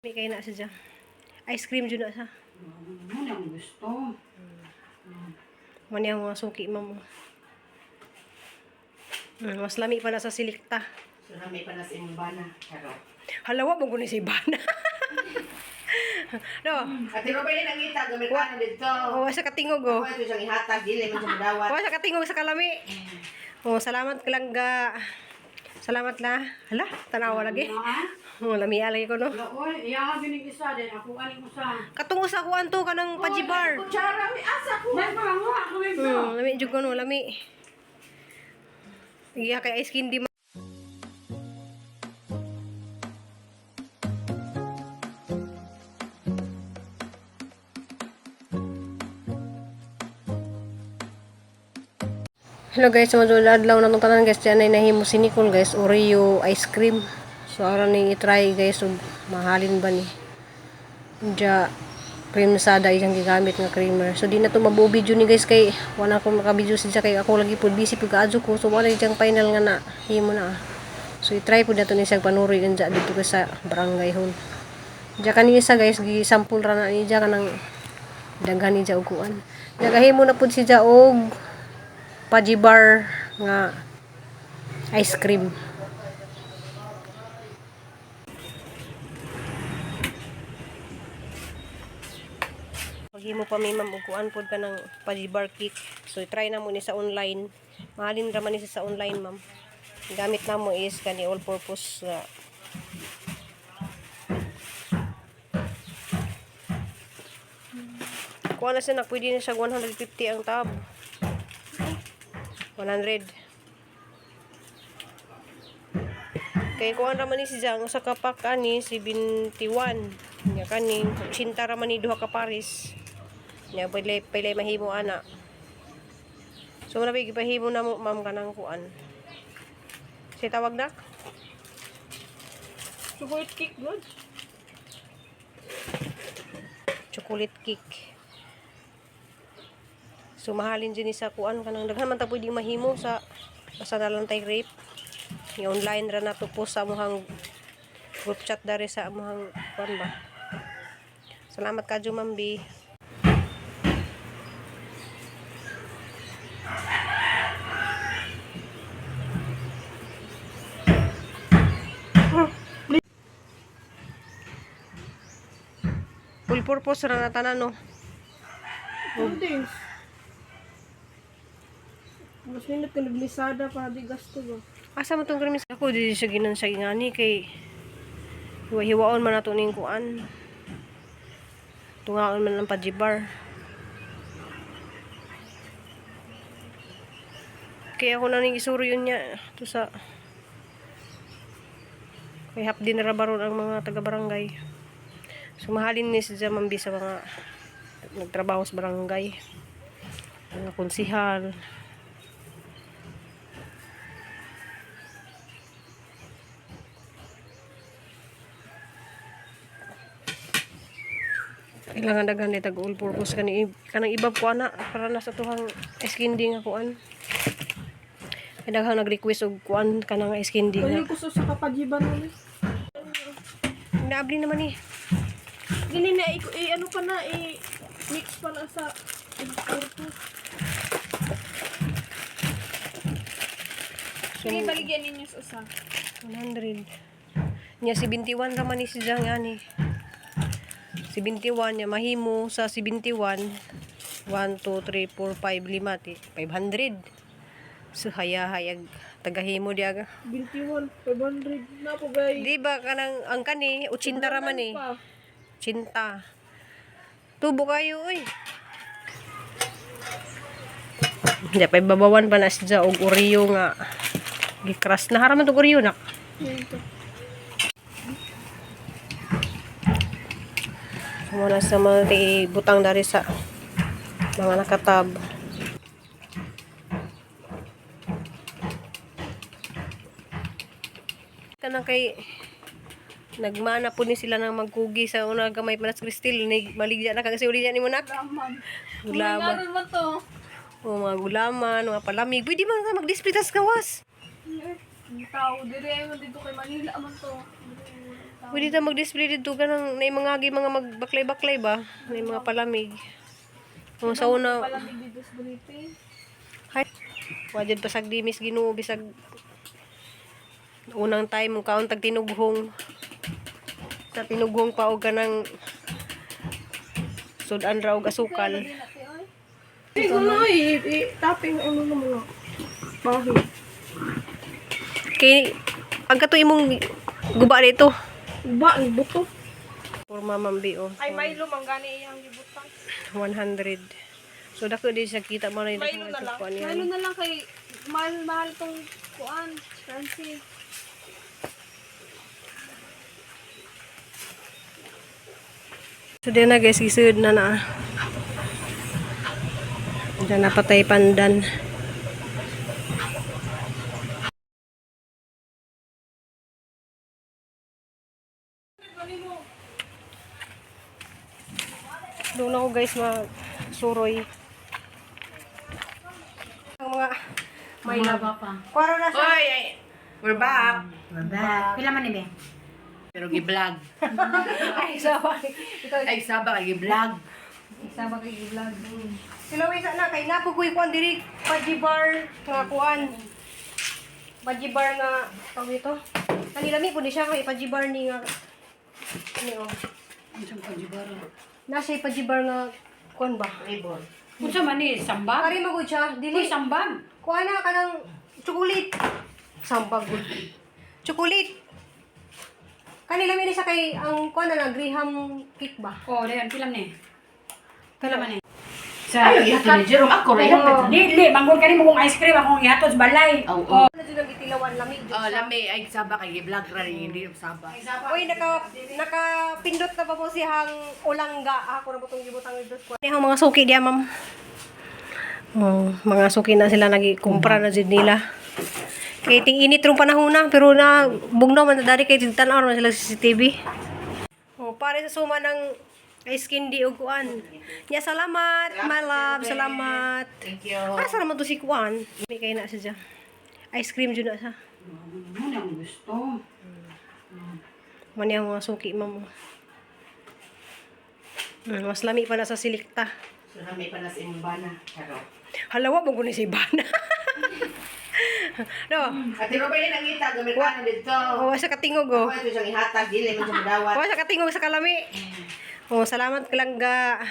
May kay na siya dyan. Ice cream dyan na siya. Ano ang gusto? Mani ang mga suki, ma'am. Mas lami pa na sa silikta. So, may pa na sa imong bana. Charot. Halawa mo guni si Ibana. No. Ate Robert, ang ngita, Amerikano dito. Oh, sa katingog oh. Ako ito siyang ihatag, dili man siya madawat. Oh, sa katingog sa kalami. Oh, salamat kalangga. Salamat la. Hala, tanawa lagi. Oh, lami lagi ko no. Oy, iya ka gining isa din ako aning usa. Katong usa ko anto kanang pajibar. Kutsara, may asa ko. May pa nga ako may pa. Lami jud ko no, lami. Iya kay ice candy. Hello guys, so adlaw na tong tanan guys, diyan ay nahimo si Nicole guys, Oreo ice cream. So aron ning i-try guys, ug mahalin ba ni. Diya cream sada iyang gigamit nga creamer. So di na to mabuo video ni guys kay wala akong maka-video siya kay ako lagi pud busy pud kaadyo ko. So wala diyang final nga na himo na. So i-try pud nato ni siya panuroy unja dito ko sa barangay hall. Diya kani isa guys, gi-sample ra na ni diya kanang daghan ni diya og kuan. Nagahimo na pud si diya og pajibar nga ice cream. Paghimo pa mi ma'am og kuan pod ka ng pajibar cake. So try na mo ni sa online. Mahalin ra man ni siya sa online, ma'am. Gamit na mo is kani all purpose nga kuha na siya na pwede na siya 150 ang tab. 100. Kay kuan ra man ni si Jang sa kapak ani 71. Nya kani 80 ra man ni duha ka paris. Nya pwede pwede mahimo ana. So muna ba gipahimo na mo ma'am kanang kuan. Si tawag na? Chocolate cake good. Chocolate cake. So mahalin din ni sa kuan kanang daghan man ta pwede mahimo sa basta na lang tay rape. Ni online ra na to po sa amuhang group chat dari sa amuhang kuan ba. Salamat kadyo Ma'am B. Full purpose ra na tanan no. Two days. Mas nindot ka naglisada para di gasto ba. Asa mo tong krimis? Ako di siya ginan siya gingani kay hiwa-hiwaon man nato ning kuan. Tungaon man ang pajibar. Kaya ako na ning isuro yun niya to sa kay hapdi na ra baron ang mga taga-barangay. So mahalin ni si Mambi sa mga nagtrabaho sa barangay. Mga konsihal. Kailangan daghan ni tag all purpose kani kanang ibab ko ana para na sa tuhang ice candy nga kuan. Kay daghang nag-request og kuan kanang ice candy nga. Dali ko sa kapajiban mo ni. Naabli naman eh. Gini na i, ano pa na i mix pa na sa purpose. So, Sige, baligyan ninyo sa usa. 100. Nya 71 ra man ni si Jang ani. 71 nya mahimo sa 71 1 2 3 4 5 5 ti 500. So haya-hayag tagahimo diya. 21, 500 na po gay. Di ba kanang ang kani 80 ra man eh. Pa. Cinta. Tubo kayo, uy. Hindi, pa babawan pa na siya og Oreo nga. Gikras na haraman tong Oreo nak. Ito. Muna sa mga ti butang dari sa mga nakatab. Kanang kay nagmana po ni sila nang magkugi sa una gamay panas Cristil ni maligya na kasi uli ni mo nak. Gulaman. Gulaman. Ngaron man to. O, mga gulaman, mga palamig. Pwede man ka mag-display tas gawas. Ang tao, dire man dito kay Manila man to. Dire walang tao. Pwede ta mag-display dito ka ng na mga agi mga magbaklay-baklay ba? Na mga palamig. Oh, sa una, Palamig dito sa Bonite. hay. Wajud pasag dimis Ginoo bisag unang time mo kaon tag tinughong. Sa tinughong pa og kanang sudan ra og asukal. Siguro i-tapping ang mga mga bahay. Kay ang kato imong guba dito. Ba, ang buto. Porma mambi oh. Ay, Milo, manggani iyang gibutang. 100. So dako di siya kita mo na yung Milo na lang. Milo na lang kay mahal mahal tong kuan, Francie. So diyan na guys, gisud na na. Diyan napatay pandan. Doon ako guys masuroy. Ang mga May laba pa. Kwaro na sa Oy, ay, we're back. Pila man ni be? Pero gi-vlog. Ay, sawa. Ikaw, Ay, saba kay gi-vlog. isa ba kay vlog? Sila wisa na kay napo koy kuan diri Paji bar nga kuan. Paji bar nga tawag ito. Kanilami po ni siya kay Paji bar ni nga ni oh. Unsang pajibaro? Na siya Paji bar nga kuan ba? Flavor. Unsa man ni sambag? Pare magud siya Uy, dili. sambag. Kuan na kanang chocolate. Sambag gud. Chocolate. Kanilami ni siya kay ang kuan na na Graham cake ba? Oh, dayon pila man ni. Pila man ni. Sa Ay, ihatod ni Jerome ako ra ihatod. Dili, manggol kani mo kong ice cream akong ihatod sa balay. Oo. Oh, Ano jud ang gitilawan lamig jud oh, siya. lami ay saba kay gi-vlog ra ni hindi saba. Uy, nakapindot na ba po si hang ulangga? Ako na po itong gibutang dito. Ang mga suki diya, ma'am. Oh, mga suki na sila nagikumpra na jud nila. Kay ting init rong panahon na, pero na bugnaw man na dari kay tan-aw na sila sa CCTV. Oh, pare sa suma ng ice candy og kuan. Nya salamat, my love, salamat. Thank you. Asa naman to si kuan? May kay na siya dyan. Ice cream jud na siya. Ano na akong gusto? Mani ang mga suki, ma'am. Mas lami pa na sa silikta. So, may pa na sa imong bana. Charot. Halawa mo kunin sa ibana. No. Ate Robert ang ngita Amerikano dito. Oh, sa katingog oh. Ako ito siyang ihatag dili man siya madawat. Oh, sa katingog sa kalami. Oh, salamat kalangga.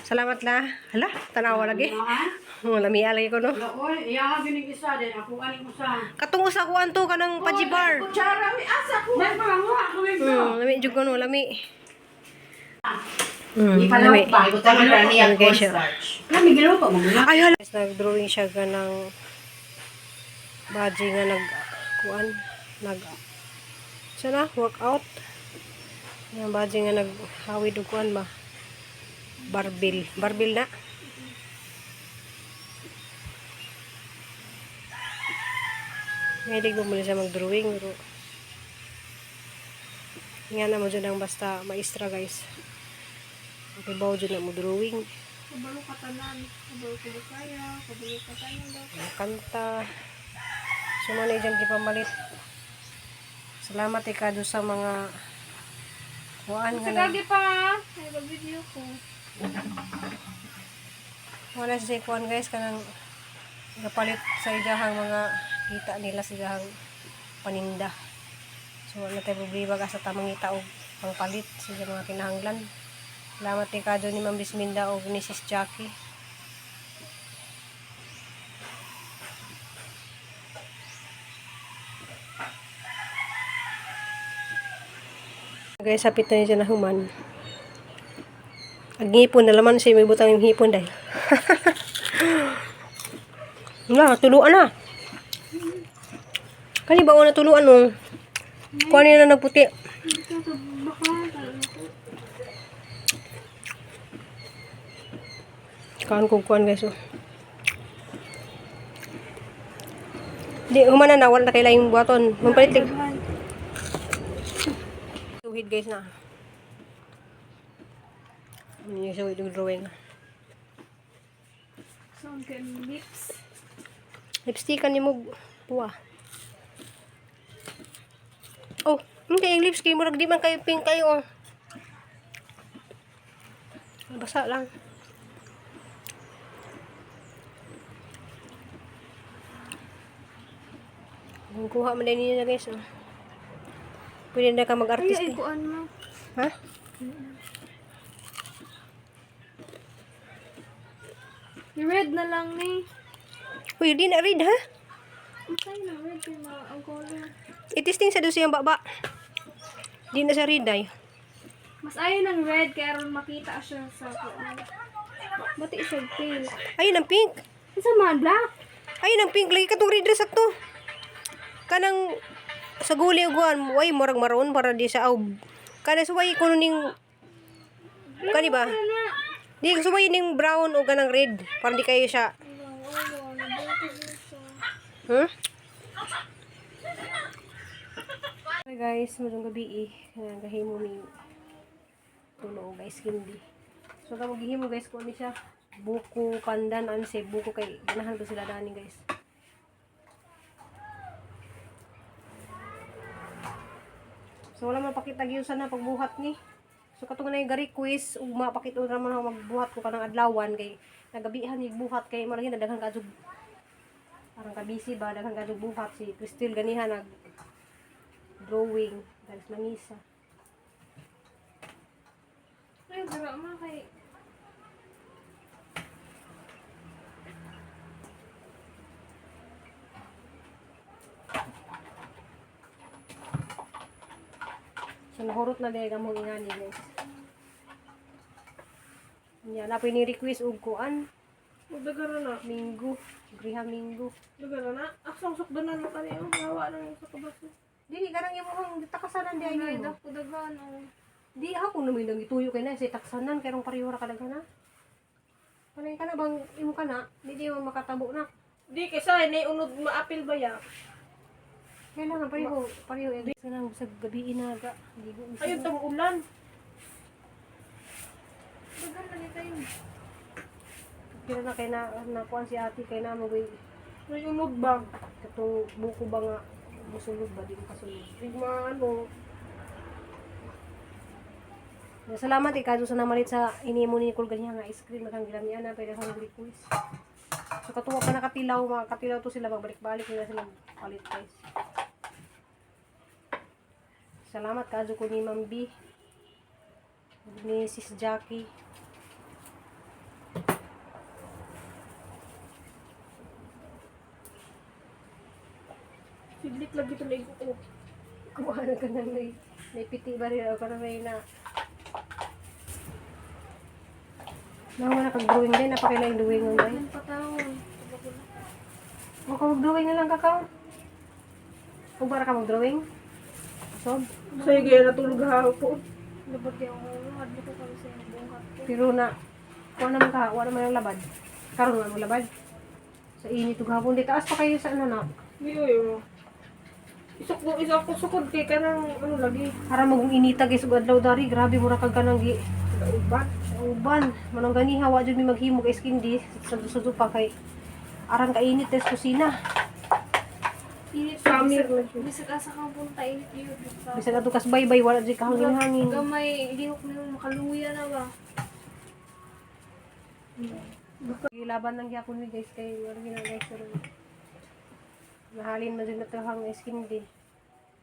Salamat la. Hala, tanawa lagi. Ah? Oh, lami lagi ko no. Oy, iya gining isa din ako aning usa. Katong usa kuan to kanang pajibar. Kutsara mi asa ko. May pa mo ako may Lami jud ko no, lami. Lami. Ipalaw pa. Ibutangan ra niya Ano guys siya? cornstarch. Lami giluto mo na. Ay hala. Nag-drawing siya ka ng baji nga nag kuan nag sana workout. Yung baji nga naghawid og kuan ba. Barbil. Barbil na. Mahilig mo muna siya mag-drawing pero nga na mo dyan ang basta maestra guys. Okay, bawo dyan na mo drawing. Kabalo ka tanan, kabalo ka Bisaya, kabalo ka tanan daw. Kanta. So, man dyan gipamalit. Salamat ikado sa mga kuan Sa nga na. kagi pa, ay ba video ko. Wala siya kuan guys kanang gapalit sa ijahang mga kita nila sa ijahang paninda. So wala tayo problema ka sa tamang ita og pangpalit sa iyang mga kinahanglan. Salamat kay ni Ma'am Bisminda og ni Sis Jackie. Guys, sapit na niya na human. Ang ngipon na laman siya, may butang yung hipon dahil. Wala, tuluan na. Kani ba na tuluan nung? Kuha niya na nagputi. Kaan kong kuan guys. Oh. Di, humana na. Wala na kailangan yung buhaton. Mampalit lang. Suhid guys na. Ano yung suhid yung drawing. Sound kay lips. Lipstickan ni mo buwa. Oh. Kay ang lips kay murag di man kayo pink kayo oh. Basa lang. Kung kuha man din niya guys. Oh. Pwede na ka mag-artist Ay, eh. kuan mo. Ha? Red na lang ni. Uy, di na read ha? Ang na red kay ma ang color. I-testing sa doon siyang baba. Di na siya read ay. Mas ayaw ng red kaya aron makita siya sa kuan. Bati siya pink. Ayun ang pink. Isa man black. Ayun ang pink lagi katong red dress sakto. Kanang sa guli uguan, way murag maroon para di sa aw. Kana suway kuno ning kani ba? Ano na? Di suway ning brown o kanang red para di kayo siya. Hi guys, magandang gabi eh. Nagahimo mi tulo guys hindi. So tawag gihimo guys ko ano siya buko pandan anse buko kay ganahan ko sila dani guys. So wala man pakita gyud sana pagbuhat ni. So katong na yung request ug mapakita ra man ako magbuhat ko kanang adlawan kay nagabihan ni buhat kay malagi na daghan kaadto parang kabisi ba daghan kaadto buhat si Cristel ganiha nag drawing dahil langisa. Ay, dara ma kay So nahurot na dahil among ingani guys. Nya na ni request og kuan Dagara na. minggo, griha minggo. Dagara na. Aksang sukdanan mo kani oh, gawa na yung sa kabaso. Dili karang imong takasanan di ay Ay, nimo. dako daghan oh. Di ako naman nang ituyo kay na say taksanan kay rong pareho ra kadaghan na. Kanay ka na bang imo ka na, di di mo makatabo na. Di kaysa ni unod maapil ba ya? Kailangan pareho, pareho eh. Kanang sa gabi inaga, ligo mi. Ayun tong ulan. Daghan lagi kayo. Kira na kay na nakuan si ate kay na mo May unod ba? katong buko ba nga musulod ba di mo kasulod. Di maano. Salamat eh, kadto sa namalit sa inimo ni Nicole ganyan nga ice cream naghang gilamian na pero akong request. So katuwa pa nakatilaw, mga katilaw to sila magbalik-balik nila sila palit guys. Salamat kadto ko ni Ma'am B. Ni Sis Jackie. Siglit lagi to na ko. Kuha na ka nang may piti ba rin o ka na may na. Nawa na kag-drawing din, napakailang drawing mo guys. Ang patawon. O ka mag-drawing na lang kakaw. Kung para ka mag-drawing? Sob. Sige, natulog hapon. Dapat kaya ako, adto ko kami sa buong kape. Pero na, kuha naman ka, wala naman ang labad. Karon wala mo labad. Sa init ug hapon, di taas pa kayo sa ano na. Hindi yo. Isok ko, isok ko sukod kay kanang ano lagi. Para magong inita guys ug adlaw dari, grabe mura kag kanang gi Uban. uban. Manong ganiha wa jud mi maghimo kay skin di sa sudo pa kay aran ka init sa kusina. Init summer na siya. Bisag asa kang punta init yun. Bisan adto kas baybay wala jud kahangin-hangin. Gamay lihok nimo makaluya na ba. Gilaban lang gyapon mi guys kay wala gina guys pero mahalin man jud na to hang skin di.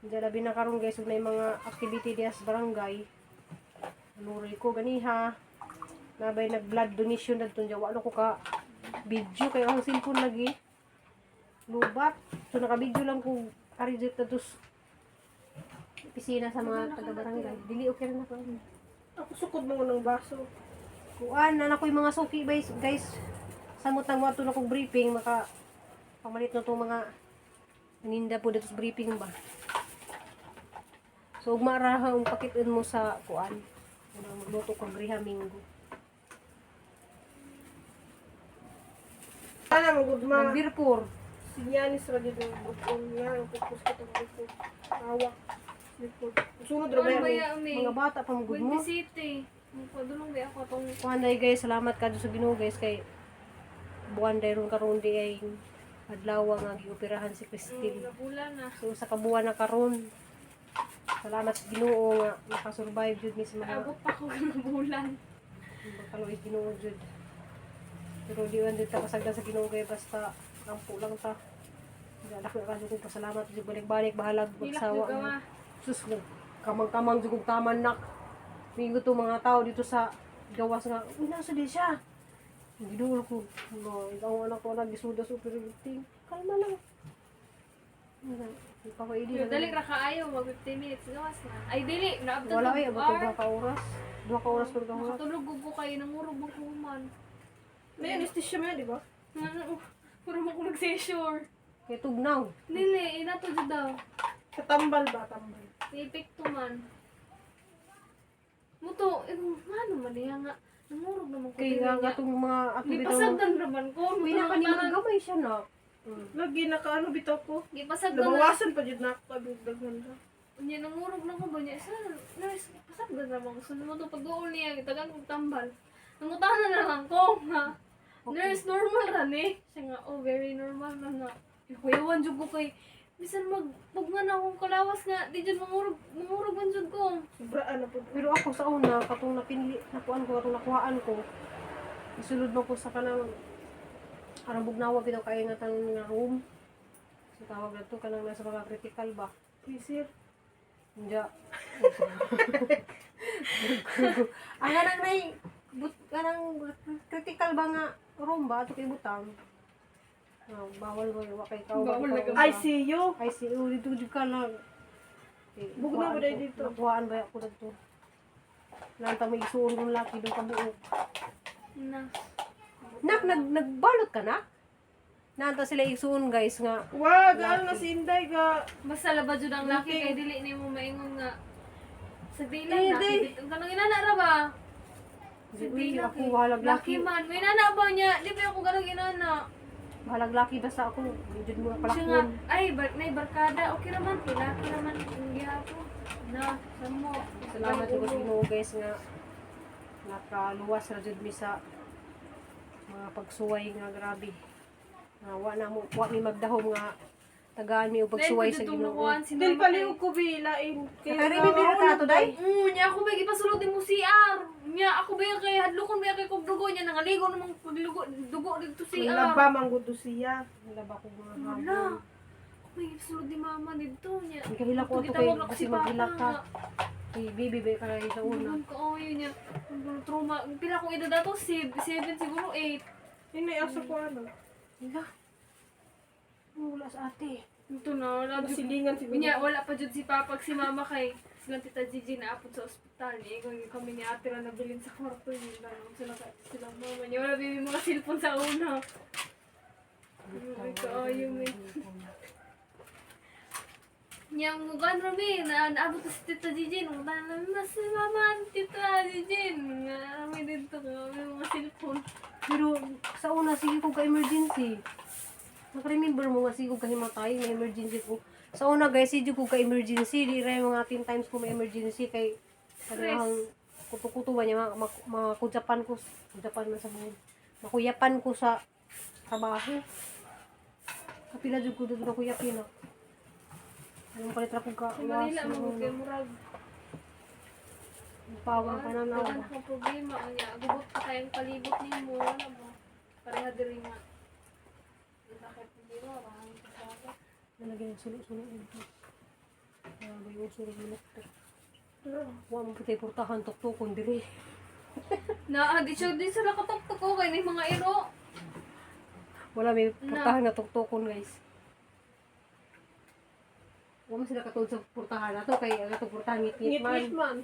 Diyan labi na karon guys ug nay mga activity diya sa barangay. Nuroy ko ganiha. Nabay nag blood donation dadto diya wala ko ka video kay ang cellphone lagi. Lubat. So naka-video lang ko ari dito dos pisina sa mga taga barangay. Dili okay ra na ko. Ako sukod mo ng baso. Kuan na ko yung mga suki guys, guys. Samot nang mo na kong briefing maka pamalit na tong mga paninda po dito sa briefing ba. So ugma ra ang pakitin mo sa kuan. Ano magluto kag griha minggo. Sana mo gud ma. Nagbirpur. Sinyalis ra gid ang bukon nga ang pupus ko tong bukon. Hawak. Likod. Sunod ra ba Ano yan? ba ya may? Mga bata pa mo gud mo. Windy City. Padulong ba ako tong Kuan day guys, salamat kadto sa Ginoo guys kay buwan day ron karon di ay adlaw nga gioperahan si Christine. nabula na. So sa kabuan na karon. Salamat sa Ginoo nga nakasurvive jud mi sa mga Abot pa ko ng bulan. Kaluoy Ginoo jud. Pero di man jud ta kasagdan sa Ginoo kay basta ampo lang ta. Anak na kaso kong pasalamat jud balik-balik bahalag Hilak magsawa. jud ka ma. Sus, kamang-kamang jud kong taman nak. Mingo to mga tao dito sa gawas nga, uy, nasa di siya. Giduol ko, no, ikaw ang anak ko nagisuda sa operating. Kalma lang. Wala, di pa ko idi. Yo, dali ra kaayo mag 15 minutes gawas na. Ay dili, naabot Wala ay, abot og 2 ka oras. 2 ka oras ko kahulat. Nakatulog ko kayo nangurog mo kuman. May anesthesia mo yan, di ba? Puro mo ko nag-seizure. Kay tugnaw. Dili, ina to jud daw. Sa tambal ba? Tambal. Epekto man. Muto, eh, ano man niya nga. Nangurog naman ko. Kay dili nga niya. katong mga ato bitaw. Gipasagdan raman ko. Uy, na kanimo gamay siya na. Lagi nakaano bitaw ko. Gipasagdan na. Nabawasan pa jud na ako abig daghan ra. Unya nangurog na ko ba niya. Sa, nurse, pasagdan raman ko. So, naman to pag-uul niya, gitagan kong tambal. Nangutana na lang ko nga. Nurse, normal ra ni. Siya nga, oh, very normal na nga. Kuyawan jud ko kay bisan mag pugman akong kalawas nga di jud mangurog mangurog man jud ko. Sobra ano po. Pero ako sa una, katong napinli, nakuan ko, katong nakuhaan ko, isulod mo ko sa kanang, arang bugnawa bitaw kayo nga tanong nga room. So tawag na to, kanang nasa mga critical ba. Sir. Hindi. Ang kanang may, but, kanang critical ba nga room ba, ato kay butang. Ah, bawal ba, wa kay tao. Bawal na gamay. ICU. ICU, dito jud ka lang. Eh, Bugnaw ba nakuhaan dahil ko- dito? Nakuhaan ba ako dito? Nanta may isuon kong laki doon kabuok. Na. Nak, nagbalot ka na? Nanta sila isuon guys nga. Wag, ano na si Inday ga. Basta laba jud ang laki kay dili nimo maingon nga sa dila Eh, na. di. Kanang inana ra ba? Sa Uy, dila ako bahalag laki laki. man. May inana ba niya? Di ba ako ganang inana? Bahalag laki basta ako. Jud mo Siya nga, palakon. ay, bar nay barkada. Okay raman, kay laki raman ang gihapon. Na, sa mo. Salamat jud sa Ginoo guys nga nakaluwas ra jud mi sa mga pagsuway nga grabe. Nga wa na mo wa mi magdahom nga tagaan mi og pagsuway sa Ginoo. Dil paliw ko bilain. Nakaremember ka to day? Nya ako ba gipasulod mo CR. Nya ako ba kay hadlokon ba kay kog dugo nya nangaligo namang paglugo dugo didto CR. Laba man gud siya. Wala ba ko mga Wala. habol. Ako may gipasulod ni mama didto nya. Ang kahila ko ato kay Gitawag na ko kasi si papa maghilak ka. nga. Kay baby ba ka sa una. Dugon ko oh yun niya. Ang trauma. Pila akong edad ato? 7 siguro 8. Inay asa ko ano. Hala. Wala sa ate. Ito na wala jud. Nasilingan siguro. Unya wala pa jud si papa ug si mama kay silang tita Gigi na apod sa ospital. Ingon gyud kami ni ate ra nabilin sa kwarto niya. Ganun sila ka silang mama niya. Wala baby mga cellphone sa una. Ay, kaayo may. Niyang mugan rami, na naabot na si Tita Gigi, nung tanan na si Mama, ang Tita Gigi, nga kami dito, kami mga cellphone. Pero sa una, sige ko ka-emergency. Nakaremember mo nga, sige ko kahimatay, may emergency ko. Sa una guys, sige ko ka-emergency. Di rin mga 10 times ko may emergency kay kanang kuto-kuto ba niya, mga kudyapan ko, kudyapan man sa buhok. Makuyapan ko sa trabaho. Kapila jud ko dito nakuyapin na. Anong palit ra ko ka? Sa Manila, mga kay murag. Pawang pa na na. Wala akong problema, unya, gubot pa kayong palibot nimo, wala mo. Pareha diri nga. Wala kay problema, wala kang kasama. Nalagyan ng sulo-sulo dito. Grabe yung sulo manok to. Wa mo putay portahan tuktukon diri. Na, di siya, di sila katuktok ko, kay may mga iro. Wala may portahan nga tuktukon guys. Wa man sila katuod sa portahan ato kay ang atong portahan ngit-ngit man. Ngit-ngit man.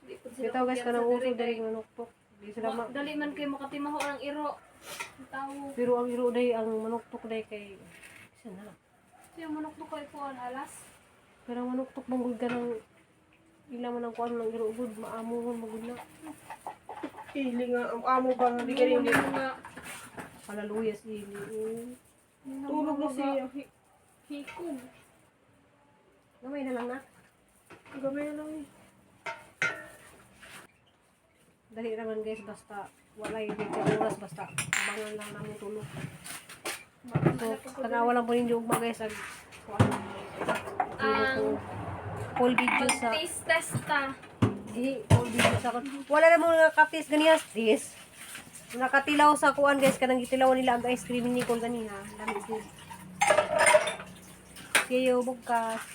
Di po sila Bitaw guys kumpiyansa kanang uso diri diri kay- manuktok. Di sila ma Dali man kay makatimaho ang iro. Ang tao. pero ang iro day ang manuktok day kay isa na. Siya manuktok kay kuan alas. Pero ang manuktok manggod ka ng ila man ang kuan ng iro gud maamuhon magud na. Pili nga ang amo ba nga di Hindi kay mga Halaluyas ili. Tulog na siya. Hikog. Gamay na lang na. Gamay na lang eh. Dali raman guys basta walay di ka oras basta abangan lang namon tulog. So, tanawa lang po ninyo ugma guys. Ag, Kuan. Ang Full video sa taste test ta. Di, full video sa wala na mo nakatis ganiha sis. Nakatilaw sa kuan guys, kanang gitilaw nila ang ice cream ni Nicole ganiha. Lami gud. See you bukas.